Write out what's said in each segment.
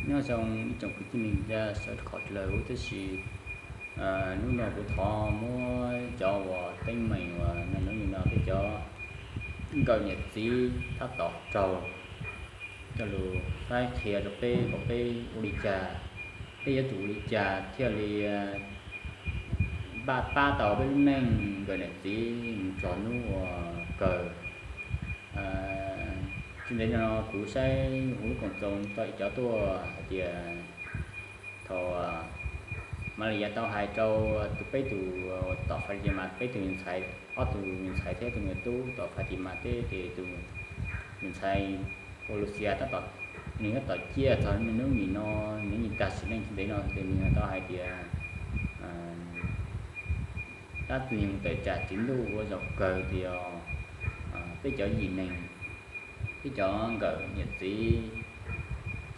Nyob zoo ib tsoom kwv tij neej tsa sawv daws qhov lawv ub tib si. Hnub no kuv thov muab cov uas teeb meem uas neej hnub no peb cov nkawm niam txiv tab tom raug coj lus faib qhia rau peb kom peb ua li cas, peb yuav tsum ua li cas thiaj li pab pab tau peb lub neej nkawm niam txiv mus txog hnub uas kawg. Tsis ntev no kuv saib huv lub koom txoos tau ib cov tuaj hais tias thaum Malaysia tau hais rau tus peb tus tom Fatima peb tus me ntxhais, ob tug me ntxhais thiab tus me tub tom Fatima teb ces tus me ntxhais Ulusia tab tom, nws tab tom ciaj txog niaj hnub nim no, nws yeej tag sim neej tsis ntev no ces nws tau hais tias dab Ntxwg Nyoog tawm tsam txiv ntuj ua zaum kawg tias peb cov yim neeg, peb cov nkawm niam txiv,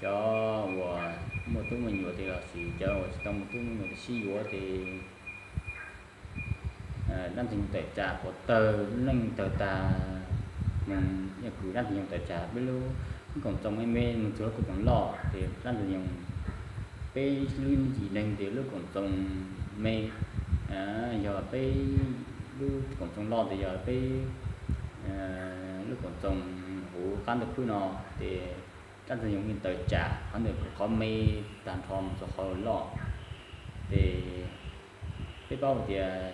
cov uas muaj tub muaj nyuam tias los sis cov uas tsis tau muaj tub muaj nyuam tias sib yuav ces dab Ntxwg Nyoog tawm tsam puas tawg lub neej tawg tag mus, yog kws dab Ntxwg Nyoog tawm tsam peb lub koom txoos me me mus txog lub koom txoos loj ces dab Ntxwg Nyoog, peb lub yim neeg ces lub koom txoos me, yog peb lub koom txoos loj ces yog peb lub koom txoos huv qab ntuj khwb no ces dab Ntxwg Nyoog yeej tawm tsam qhov ntawm qhov me tag nrho mus txog qhov loj. Ces peb paub tias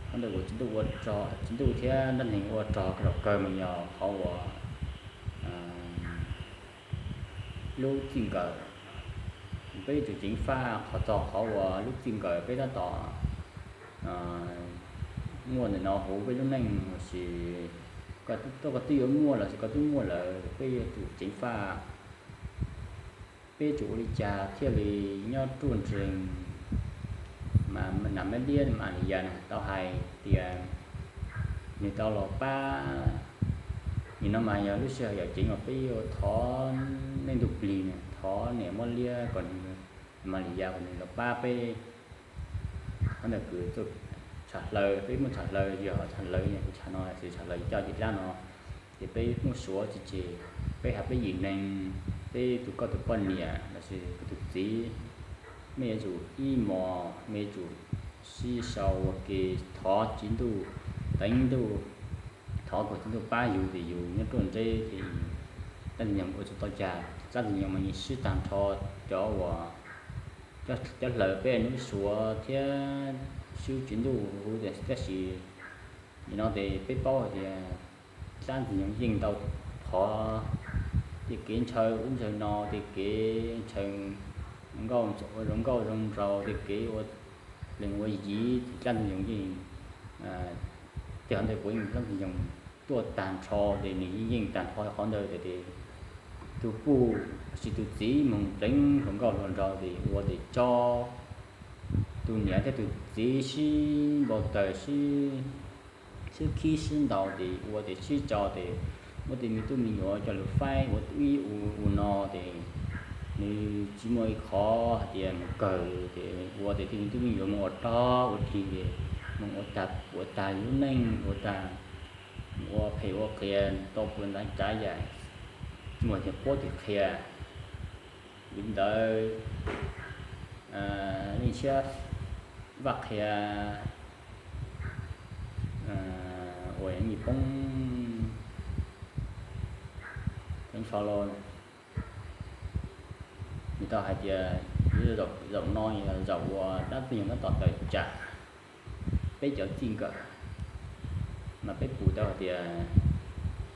qhov ntawm uas txiv ntuj ua rog, txiv ntuj thiab dab Ntxwg Nyoog ua rog zaum kawg mas yog qhov uas lub txij nkawm, peb yuav tsum ceev faj qhov txog qhov uas lub txij nkawm peb tab tom muaj ntawm no huv peb lub neej los sis koj twb yuav muaj los sis koj twb muaj lawm, peb yuav tsum ceev faj, peb yuav tsum ua li cas thiaj li nyob ruaj nrees. Mas nam mab liab Malaysia na tau hais tias nws tau los pab, nim no mas yog lub sij hawm yam ceev uas peb yuav thov nej ntuj plig na, thov niam mab liab kom nws, Malaysia kom nws los pab peb. Qhov ntawm kws txoj tshav hlaws, peb muaj tshav hlaws, yog tshav hlaws, kuv tshav no tsis tshav hlaws coj ces dab no ces peb muaj suav tsis tseg, peb hab peb yim neeg, peb tus koj tus poj niam los sis peb tus txiv, mej yuav tsum ib mos, mej yuav tsum sib sau ua ke thov txiv ntuj, teev ntuj, thov kom txiv ntuj pab yus ces yus nyob ruaj nrees ces dab Ntxwg Nyoog ua tsis tau cas, dab Ntxwg Nyoog mas yeej sib tag nrho cov uas cov hlaws peb hnub suav thiab sib txiv ntuj huv, tab sis nim no ces peb paub hais tias dab Ntxwg Nyoog yeej tau thov tej kev ntshaw ub ntshaw no, tej kev ntshaw nkauj, ua zoo nkauj zoo nraug, tej kev ua leej ua yiv, dab Ntxwg Nyoog yeej, tej qhov ntawd kuv yeej, dab Ntxwg Nyoog tuaj tag nrho ces nws yeej yeej tag nrho qhov ntawd tias tus puj los sis tus txiv moog pleev hluas nkauj hluas nraug ces ua tes tso tus niam thiab tus txiv sib npau taws, sib khib sib ntaus ces ua tes sib tso tes muab tej me tub me nyuam coj lug faib ua ib ua no ces nws tsis muaj ib qhov hais tias mus kawg ces ua tes tej me tub me nyuam moog ua rog ua rig ces moog ua tag, ua tag lub neej, ua tag, ua phem ua qias tau puag ntav cav yam tsis muaj tus puab tus qhia. Vim ntawd leej Tshiab Vaj Qhia uas nyij poob teev nrho los, nws tau hais tias zaum no yog zaum uas dab Ntxwg Nyoog tab tom tawm tsam peb cov txij nkawm, mas peb pum tau hais tias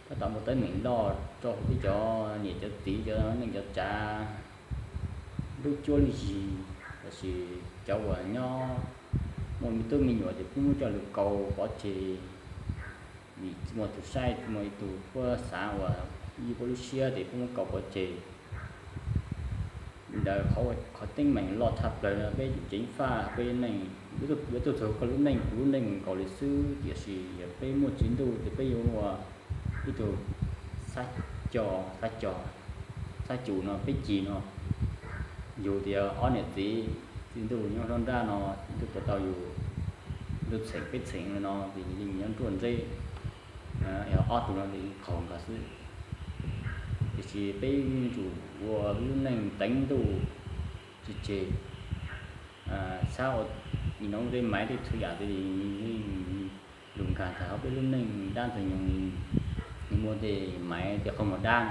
tab tom muaj teeb meem loj rau peb cov niam cov txiv, cov neej cov tsav, lub cuab lub yig, los sis cov uas nyob muaj me tub me nyuam ces puab muab coj lug kaus pov tseg, vim tsis muaj tus saib, tsis muaj ib tug puab xav uas yog puab lub siab ces puab muab kaus pov tseg. Vim ntawd qhov teeb meem loj tshaj plaws no peb yuav tsum ceev faj peb neej, yuav tuaj txug koj lub neej kuv lub neej nkaus li xwb, tiam sis yog peb muaj txiv ntuj ces peb yuav ua ib tug xab co, xab co, xab cum no peb cig no. Yug tias ob niam txiv txiv ntuj nyob hlob nrab no, txiv ntuj puas tau yug ntuj txheem peb txheem no ces yeej nyob ruaj nreb, yog ob tug no ces yeej qaug nkawd xwb. Ces peb yuav tsum ua peb lub neej teev ntuj tsis tseg, xab ua, no tej maiv tej txhua yam tej lug nkaag tag hauv peb lub neej dlaab ntxwg nyoog. Muaj tej maiv tej qhov muag dlaab,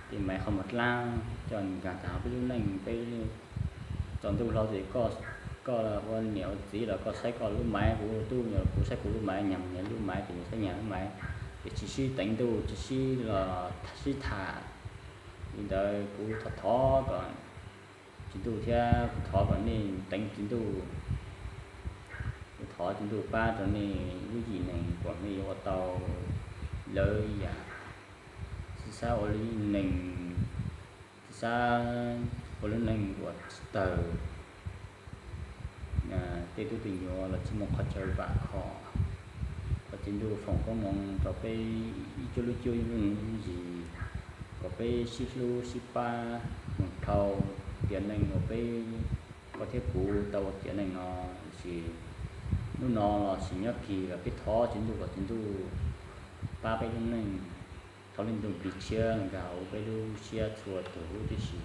tej maiv qhov muag dlaab coj nkaag tag hauv peb lub neej. Peb tsaus ntuj hlo ces koj ua niam ua txiv los koj saib koj lub maiv, kuv ua tub los kuv saib kuv lub maiv, nyag los nyag lub maiv, ces saib nyag lub maiv. Ces tsis sib teev ntuj, tsis sib los sib tham li ntawd. Kuv thov thov kom Tswv Ntuj thiab kuv thov kom nej teev Tswv Ntuj, kuv thov Tswv Ntuj pab rau nej lub yim neeg kom nej yuav ua tau lawv yam, tsis xav ua lub neej, tsis xav ua lub neej uas tsis tawg. Tej tub tej nyuam los tsis muaj qhov chaw vam khom, kom Tswv Ntuj foom koob hmoov rau peb ib cuab lub cuab lub ntsig, kom peb sib hlub sib pab mus dhau tiam neej uas peb, koj thiab kuv tau ua tiam neej no. Tiam sis hnub no los sis nyob kis los peb thov Tswv Ntuj kom Tswv Ntuj pab peb lub neej. Thov Leej Ntuj Plig Tshiab nkag hauv peb lub siab txhua tug lub tib si.